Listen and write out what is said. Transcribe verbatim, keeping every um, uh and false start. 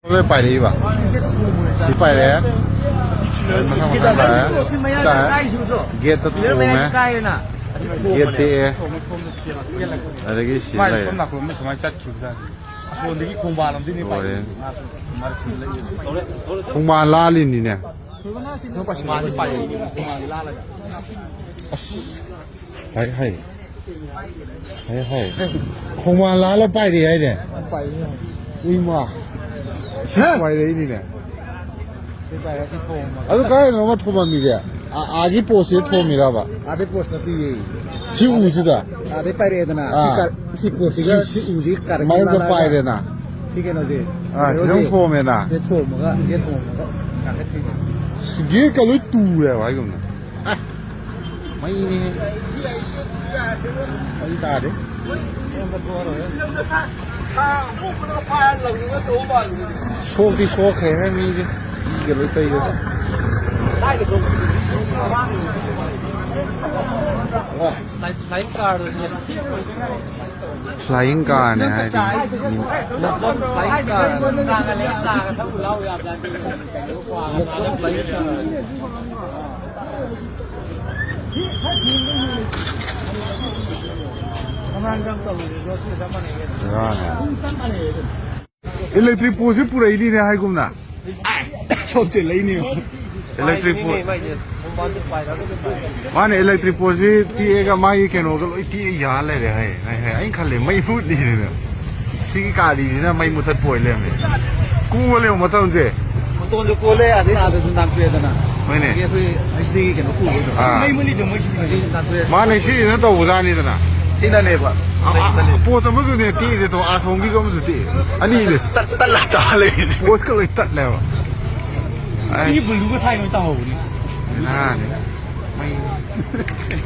ꯂꯣꯏ ꯄꯥꯏꯔꯛꯏꯕ꯫ ꯁꯤ ꯄꯥꯏꯔꯛꯑꯦ꯫ ꯃꯊꯪ ꯃꯊꯪ ꯄꯥꯏꯔꯛꯑꯦ꯫ ꯇꯥꯏ꯫ ꯒꯦꯠꯇ ꯊꯣꯝꯃꯦ꯫ ꯒꯦꯠ ꯇꯦꯛꯑꯦ꯫ ꯑꯗꯒꯤ ꯁꯤ ꯃꯥꯏ ꯂꯩꯔꯦ꯫ ꯁꯣꯝ ꯅꯥꯀꯟ ꯑꯃ ꯁꯨꯃꯥꯏꯅ ꯆꯠꯈꯤꯕꯖꯥꯠꯅꯤ꯫ ꯑꯁꯣꯝꯗꯒꯤ ꯈꯣꯡꯕꯥꯟ ꯑꯃꯗꯤ ꯂꯣꯏꯔꯦ꯫ ꯄꯥꯏꯔꯛꯏ꯫ ꯃꯥ ꯁꯨꯝ ꯃꯔꯛ ꯁꯨꯝ ꯂꯩ꯫ ꯈꯣꯡꯕꯥꯟ ꯂꯥꯜꯂꯤꯅꯤꯅꯦ꯫ ꯈꯣꯡꯕꯥꯟꯗꯤ ꯄꯥꯏꯔꯛꯏ꯫ ꯈꯣꯡꯕꯥꯟꯗꯤ ꯂꯥꯜꯂꯒ꯫ ꯑꯁ꯫ ꯍꯥꯏ, ꯍꯥꯏ꯫ ꯍꯥꯏ, ꯍꯥꯏ꯫ ꯈꯣꯡꯕꯥꯟ ꯂꯥꯜꯂ ꯄꯥꯏꯔꯤ ꯍꯥꯏꯅꯦ? ꯄꯥꯏꯔꯤ꯫ ꯎꯏꯃꯥ꯫ ꯁꯤ ꯄꯥꯏꯔꯛꯏꯅꯤꯅꯦ꯫ ꯁꯤ ꯄꯥꯏꯔꯦ, ꯁꯤ ꯊꯣꯝꯃꯒ꯫ ꯑꯗꯨ ꯀꯥꯏꯗꯅꯣꯃ ꯊꯣꯝꯃꯝꯃꯤꯁꯦ? ꯑꯥ, ꯑꯥꯒꯤ ꯄꯣꯁꯁꯤꯗ ꯊꯣꯝꯃꯤꯔꯕ? ꯑꯥꯗꯩ ꯄꯣꯁ ꯅꯠꯇꯤꯌꯦ꯫ ꯁꯤ ꯎꯁꯤꯗ? ꯑꯥꯗꯩ ꯄꯥꯏꯔꯛꯑꯦꯗꯅ꯫ ꯁꯤ ꯑꯥ꯫ ꯀꯥ-, ꯁꯤ ꯄꯣꯁꯁꯤꯒ ꯁꯤ ꯁꯤ ꯎꯁꯤꯒ ꯀꯥꯔꯛ ꯃꯔꯛꯇ ꯂꯥꯜꯂꯒ ꯄꯥꯏꯔꯦꯅ꯫ ꯁꯤ ꯀꯩꯅꯣꯁꯦ꯫ ꯑꯥ, ꯁꯤꯗ ꯀꯩꯅꯣꯁꯦ꯫ ꯊꯣꯝꯃꯦꯅ꯫ ꯁꯤꯗ ꯊꯣꯝꯃꯒ, ꯁꯤꯗ ꯊꯣꯝꯃꯒ ꯀꯥꯈꯠꯈ꯭ꯔꯤꯅꯦ꯫ ꯒꯦꯠꯀ ꯂꯣꯏ ꯇꯨꯔꯦꯕ ꯍꯥꯏꯒꯨꯝꯅ꯫ ꯑꯦ, ꯃꯩꯅꯤꯍꯦ꯫ ꯃꯩ ꯇꯥꯔꯦ꯫ ꯁꯣꯛꯇꯤ ꯁꯣꯛꯈ꯭ꯔꯦꯍꯦ ꯃꯤꯁꯦ꯫ ꯏꯒ ꯂꯣꯏ ꯇꯩꯔꯦ꯫ ꯋꯥ꯫ ꯐ꯭ꯂꯥꯏ-, ꯐ꯭ꯂꯥꯏꯌꯤꯡ ꯀꯥꯔꯗꯨ ꯁꯤ꯫ ꯐ꯭ꯂꯥꯏꯌꯤꯡ ꯀꯥꯔꯅꯦ ꯍꯥꯏꯗꯨꯅꯤ꯫ Flying car. ꯕꯦꯔꯥꯅꯦ꯫ ꯏꯂꯦꯛꯇ꯭ꯔꯤꯛ ꯄꯣꯁꯁꯤ ꯄꯨꯔꯛꯏꯅꯤꯅꯦ ꯍꯥꯏꯒꯨꯝꯅ꯫ ꯁꯣꯝ ꯆꯦꯜꯂꯛꯏꯅꯦ꯫ ꯏꯂꯦꯛꯇ꯭ꯔꯤꯛ ꯄꯣ-, ꯃꯥꯅꯦ, ꯏꯂꯦꯛꯇ꯭ꯔꯤꯛ ꯄꯣꯁꯁꯤ ꯇꯦꯛꯑꯒ ꯃꯥꯒꯤ ꯀꯩꯅꯣꯒ ꯂꯣꯏ ꯇꯦꯛꯑ ꯌꯥ ꯂꯩꯔꯦ ꯍꯥꯏ, ꯍꯥꯏ, ꯍꯥꯏ꯫ ꯑꯩꯅ ꯈꯜꯂꯦ ꯃꯩ ꯃꯨꯠꯂꯤꯅꯦꯅ꯫ ꯁꯤꯒꯤ ꯒꯥꯔꯤꯁꯤꯅ ꯃꯩ ꯃꯨꯊꯠꯄ ꯑꯣꯏ ꯂꯩꯔꯝꯃꯦ꯫ ꯀꯣꯜꯂꯦꯕ ꯃꯇꯝꯁꯦ꯫ ꯃꯇꯣꯟꯁꯨ ꯀꯣꯜꯂꯦ, ꯑꯗꯩ ꯑꯥꯗꯁꯨ ꯅꯥꯟꯊꯣꯛꯑꯦꯗꯅ꯫ ꯍꯣꯏꯅꯦ꯫ ꯑꯗꯒꯤ ꯑꯩꯈꯣꯏ ꯍꯩꯁ ꯗꯤꯒꯤ ꯀꯩꯅꯣ ꯄꯨꯕꯩꯗꯣ꯫ ꯑꯥ꯫ ꯃꯩ ꯃꯨꯠꯂꯤꯗꯣ ꯃꯣꯏ ꯁꯤꯗꯤ꯫ ꯑꯁꯤ ꯅꯥꯟꯊꯣꯛꯑꯦ꯫ ꯃꯥꯅꯦ, ꯁꯤꯁꯤꯅ ꯇꯧꯕꯖꯥꯠꯅꯤꯗꯅ꯫ ꯁꯤꯅꯅꯦꯕ꯫ ꯑ, ꯑ, ꯄꯣꯁ ꯑꯃꯁꯨꯅꯦ ꯇꯦꯛꯏꯁꯦ ꯇꯣ, ꯑꯁꯣꯝꯒꯤꯁꯨ ꯑꯃꯁꯨ ꯇꯦꯛꯑꯦ꯫ ꯑꯅꯤꯅꯦ꯫ ꯇꯠ-, ꯇꯠꯂ ꯇꯥ ꯂꯩꯔꯤꯁꯦ꯫ ꯄꯣꯁꯀ ꯂꯣꯏ ꯇꯠꯂꯦꯕ꯫ ꯁꯤꯒꯤ ꯑꯩꯁ꯫ ꯕꯨꯜꯗꯨꯒ ꯁꯥꯏ ꯂꯣꯏ ꯇꯥꯍꯧꯕꯅꯤ꯫ ꯕꯦꯔꯥꯅꯤ꯫ ꯃꯩ꯫